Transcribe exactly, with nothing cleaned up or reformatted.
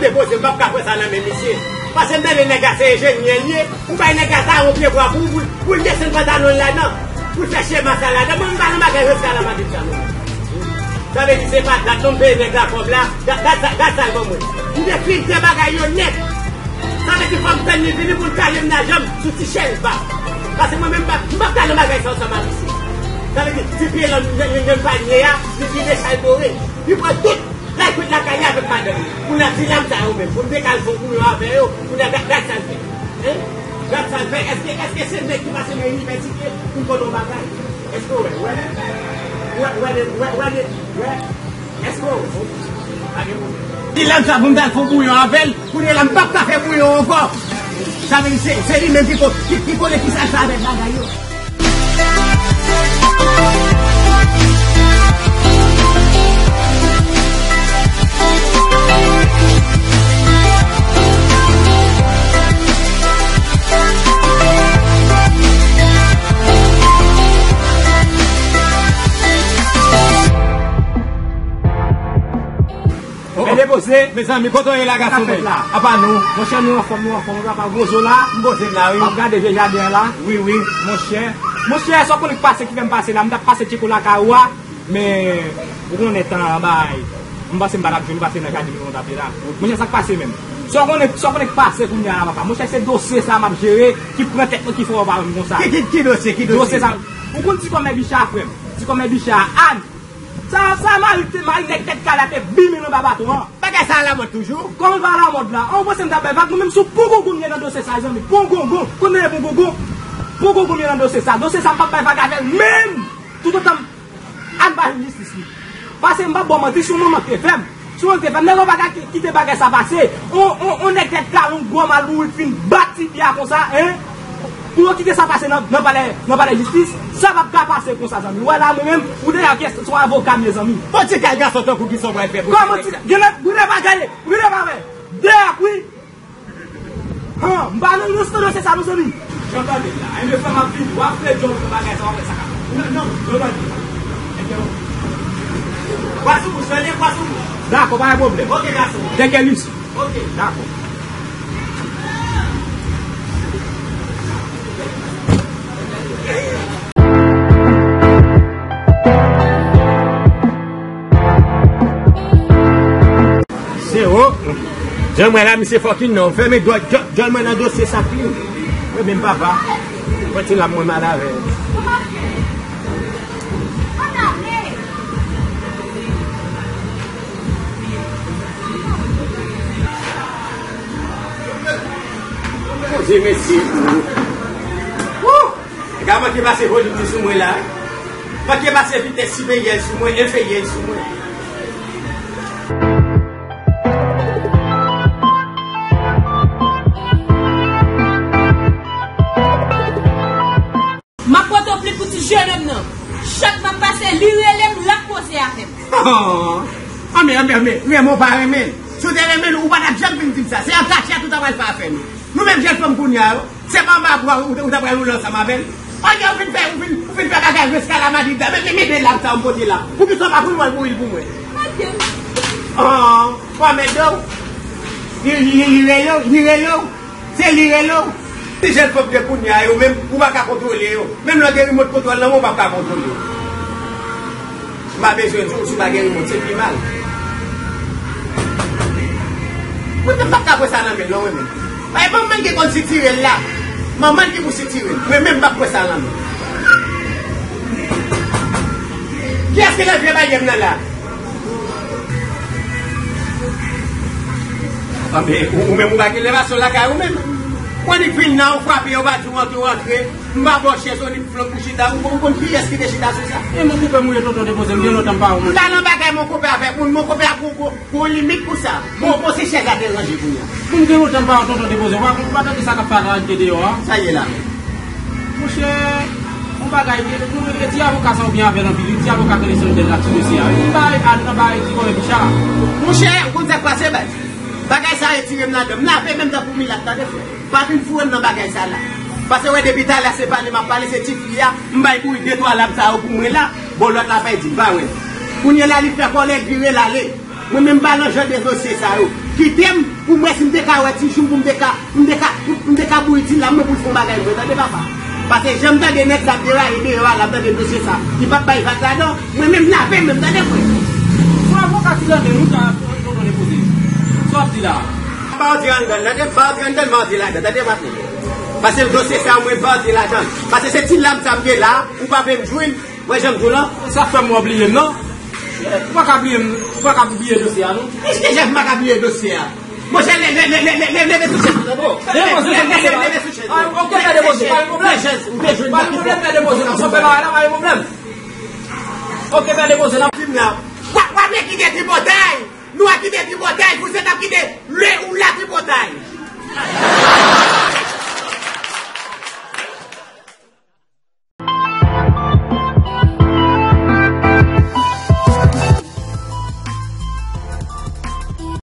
Depoze, m p ap ka pran sa nan men misye. Pase m tande nèg la se enjenyè l ye. Ou bay nèg la sa yon pye bwa pou, pou, pou l desann pantalon l ladan. Pou l fè chema sa ladan. Mwen, m pa nan bagay reskalamadik sa non. Sa vle di se pa dat non, m peye nèg la kòb la. Gad, gad sa, gad sa l ban mwen. M te filtre bagay yo nèt. Sa vle di fò m tann li vini pou l kale m nan janm sou ti chèz ba. Pase mwen menm, m p ap, m p ap ka nan bagay sa ansanm ak misye. Sa vle di, ti pye l nan, nan, nan, nan panye a, li, li dechalbore. Li pran tout. Lay kwit lakay li avèk madanm li. Kounye a ti lam sa yo menm, pou m te ka al fè yon bouyon avè yo, kounye a gad, gad sa l fè. Hein? Gad sa l fè. Èske, èske se nèg ki pase nan inivèsite pou l konn yon bagay? Èske w wè? Wè, wè, wè, wè, wè, wè, wè. Èske w wè? Pa gen pwoblèm. Ti lam sa pou m ta al fè yon bouyon avè l, kounye a la m p ap ka fè bouyon ankò. Sa vle di se, se li menm ki ko-, ki, ki konnen kisa l fè avèk bagay yo. Oh, oh. Men depoze. Mezanmi, kote w ye la, gason mwen? Apa nou? Monchè, nou anfòm, nou anfòm. Ou pa gwozo la? M poze m la, wi. M ap gade vye jaden an la. Wi, wi. Monchè. Monchè, sa w konnen k pase ki fè m pase la. M t ap pase tcheko lakay ou a. Men, ou konnen tan an bay. M panse m pa t ap jwenn pase nan kadi nou t ap ye la. Monchè, sa k pase menm? Sa w konnen, sa w konnen k pase kounye a la, papa? Monchè, se dosye sa m ap jere ki pran tèt mwen ki fè w pa wè m konsa. Ki, ki, ki dosye, ki dosye? Dosye sa. Ou konn ti kòmè Bicha, frè m? Ti kòmè Bicha, Ann. Sa, sa mari te, mari nèg tèt kale a te bimen anba baton an. Bagay sa alamòd toujou? Kòman l pa alamòd la? An, ou panse m t ap bay vag? Mwen menm sou pongongon m ye nan dosye sa, zanmi. Pongongon. Konn tande pongongon? Pongongon m ye nan dosye sa. Dosye sa, m p ap bay vag avè l menm. Toutotan m, ann ba jistis li. Pase m p ap ba w manti, se yon manman k te fè m. Se yon manman k te fè m. Nèg yo pa ka ki-, kite bagay sa pase. On, on, on nèg tèt kale, on gwo mal bourrik fin bat ti pye a konsa, hein? Pou yo kite sa pase nan, nan palè, nan palè jistis, sa p ap ka pase konsa, zanmi. Ou wè la, mwen menm, ou deja kè se yon avoka m ye, zanmi. Bon, ti kal gason tankou ki sa w pral fè pou... Kòman ti kal? Gen lè, ou rete pa gade, ou rete pa wè. Deyò, wi. Han, m pa nan rans nan dosye sa, non, zanmi. Jan tande la. Enben, frè m ap vini. W ap fè djòb nan bagay sa, w ap fè sa k ap. Non, non, non, tande. Enben, w a sou bouch, tande, w a sou bouch. Dakò, pa gen pwoblèm. Ok, gason. Thank you, Lucy. Ok. Dakò. Se o. Jan mwen la, misye fucking non. Fèmen djòl, djòl, djòl mwen nan dosye sa klin. Mwen menm papa. Mwen ti lam mwen mal avè l. Bondye mèsi pou ou. Woo! Nèg la manke pase volim li sou mwen la. Manke pase vitès siperyè l sou mwen, enferyè l sou mwen. M ap pote w plent pou ti jenòm nan. Chak m ap pase, li rele m, l ap koze avè m. Anmè, anmè, anmè, renmen w pa renmen l. Si w te renmen l, ou pa t ap janm vin di m sa. Se an kachèt ou ta pral fè afè nou. Nou menm jèn fanm kounye a yo, se pa anba bwa ou, ou ta pral woule ansanm avè l. Anmè, ou vin fè, ou vin, ou vin fè bagay reskalamadrid la. Men, men, men de lam sa w pote la. Poukisa w pa pran l pou l bouri l pou mwen? An, pa mèt do. Li, li, li rele w, li rele w. Se li rele w. Ti jèn fanm de kounye a yo menm, ou pa ka kontwole yo. Menm lè w gen rimòt kontwòl nan men w, ou p ap ka kontwole yo. M pa bezwen di w, si w pa gen rimòt, se pi mal. Mwen menm m p ap ka pran sa nan men l non, mwen menm. Bay manman l ki konn sitire l la. Manman l ki pou sitire l. Mwen menm m p ap pran sa nan men l. Kiyès ki nan vye baryè m nan la? Anben, ou, ou menm ou pa gen levasyon lakay ou menm. Kòm li vin nan, ou frape, yo pa di w antre, ou antre. M pa ba w chèz, ou ni flank ou chita. Ou, ou konn kiyès ki te chita sou sa? E mon konpè m ou ye, tonton Depoze, m gen lontan m pa wè w. M pa nan bagay mon konpè avèk moun, mon konpè a gon, gon, gon limit pou sa. Bon, bon, se chèz la te ranje kounye a. Bon, m gen lontan m pa wè w, tonton Depoze, ou pa, ou pa tande sa k ap pale deyò a? Sa ye la? Monchè, yon bagay, e, e, ti avoka sa ou byen avè l anpil, wi, ti avoka k rele Sandèl la, ti mesye a, wi, m bay al nan bay ti kòmè Bicha. Monchè, ou konn sa k pase, baz? Bagay sa retire m ladan. M lave men m tankou milat, tande frè. Pa vin foure m nan bagay sa la. Paske wè depi talè se pale m ap pale, se ti fi a, m bay bourik de twa lam sa yo pou mwen la. Bon, lòt la fè di m pa wè l. Kounye la li fè kòlè, l vire l ale. Mwen menm m pa nan jan de dosye sa yo. Kite m pou m wè si m te ka wè ti jou m pou m te ka, pou m te ka, pou m te ka bouyi ti lam mwen pou l fè yon bagay vre, tande papa. Paske jan m tande nèg sa ap deraye deyò a la, m tande dosye sa, li p ap bay vag ladan, mwen menm lave men m, tande frè. Fò avoka ti tande nou sa, nou konnen koze. Sa w ap di la. M pa antre anndan l, tande, m pa antre anndan l, m pa antre ladan, tande patnè. Paske dosye sa mwen pa antre ladan l. Paske se ti lam sa m gen la, ou pa vle m jwi l, mwen jan m di w lan. Sa fè m w bliye m non. Ou pa ka bliye m, ou pa ka bliye dosye a non. Èske Jeff pa ka bliye dosye a? Monchè, leve, leve, leve, leve, leve sou chèz ou, tande. Leve, leve, leve, leve sou chèz ou. Ah, ok, pa de pwoblèm, pa de pwoblèm. Leve sou chèz ou, ou te jwenn pa de pwoblèm, pa de pwoblèm, pa de pwoblèm. Ok, pa de pwoblèm. Di m la, w ap, w ap vle kite tripotay. Nou ap kite tripotay, Fouset ap kite le ou la tripotay.